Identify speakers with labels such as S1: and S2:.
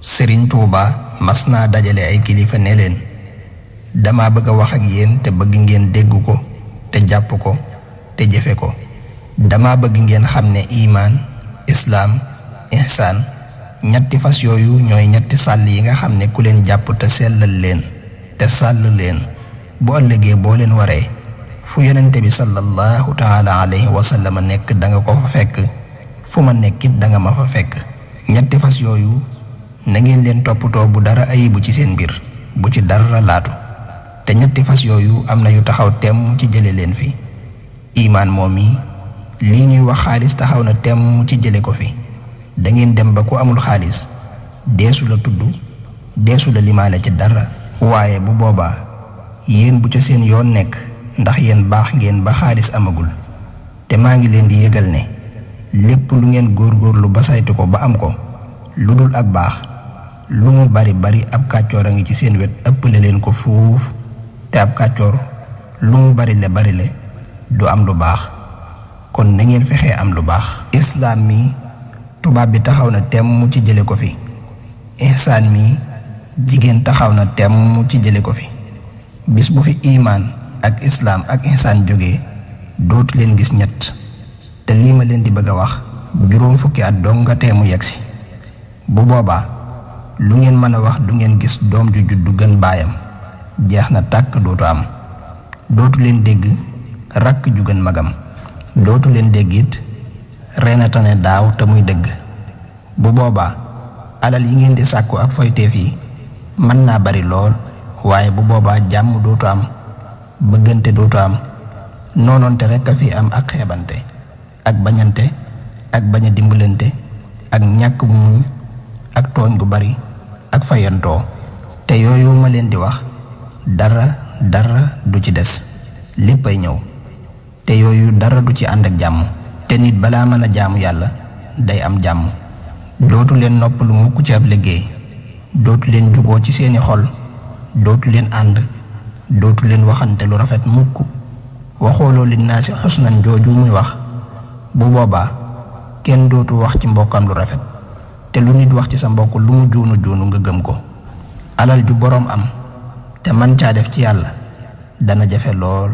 S1: Sëriñ Tuuba mas naa dajale ay kilifa ne leen dama bëgg a wax ak yéen te bëgg ngeen dégg ko te jàpp ko te jëfe ko. dama bëgg ngeen xam ne imaan, islaam, ihsaan ñetti fas yooyu ñooy ñetti sàll yi nga xam ne ku leen jàpp te sellal leen te sàll leen bu ëllëgee boo leen waree fu yonente bi sallallahu taala alayhi wa sallam nekk danga ko fa fekk, fu ma nekkit danga ma fa fekk. ñetti fas yooyu na ngeen leen toppatoo bu dara ayibu ci seen mbir, bu ci dara laatu. te ñetti fas yooyu am na yu taxaw temm ci jële leen fi. imaan moom yi lii ñuy wax xaalis taxaw na temm ci jële ko fi. da ngeen dem ba ku amul xaalis deesu la tudd, deesu la limaale ci dara. waaye bu boobaa yéen bu ca seen yoon nekk, ndax yéen baax ngeen ba xaalis amagul. te maa ngi leen di yëgal ne lépp lu ngeen góorgóorlu ba saytu ko ba am ko, lu dul ak baax lu mu bari bari ab kàccoor a ngi ci seen wet ëppale leen ko fuuf. te ab kàccoor lu mu bari le du am lu baax. kon na ngeen fexee am lu baax. islaam mi tubaab bi taxaw na temm ci jële ko fi. ihsaan mi jigéen taxaw na temm ci jële ko fi. bis bu fi imaan ak islaam ak ihsaan jógee dootu leen gis ñett. te lii ma leen di bëgg a wax juróom fukki at dong nga teemu yegsi. bu boobaa lu ngeen mën a wax du ngeen gis doom ju juddu gën baayam. jeex na tàkk dootu am. dootu leen dégg rakk ju gën magam. dootu leen dégg it reena tane daaw te muy dëgg. bu boobaa alal yi ngeen di sàkku ak foyteef yi mën naa bari lool, waaye bu boobaa jàmm dootu am, bëggante dootu am, noonoonte rekk a fi am ak xeebante ak bañante ak bañ a dimbalante ak ñàkk muñ ak tooñ gu bari ak fayantoo. te yooyu ma leen di wax dara du ci des, léppay ñëw. te yooyu dara du ci ànd ak jàmm. te nit balaa mën a jaamu yàlla day am jàmm. dootu leen noppalu mukk ci ab liggéey, dootu leen juboo ci seeni xol, dootu leen ànd, dootu leen waxante lu rafet mukk. waxooloo li naa si xusnan jooju muy wax, bu boobaa kenn dootu wax ci mbokkam lu rafet. te lu nit wax ci sa mbokk lu mu joonu nga gëm ko. alal ju boroom am te man caa def ci yàlla dana jafe lool.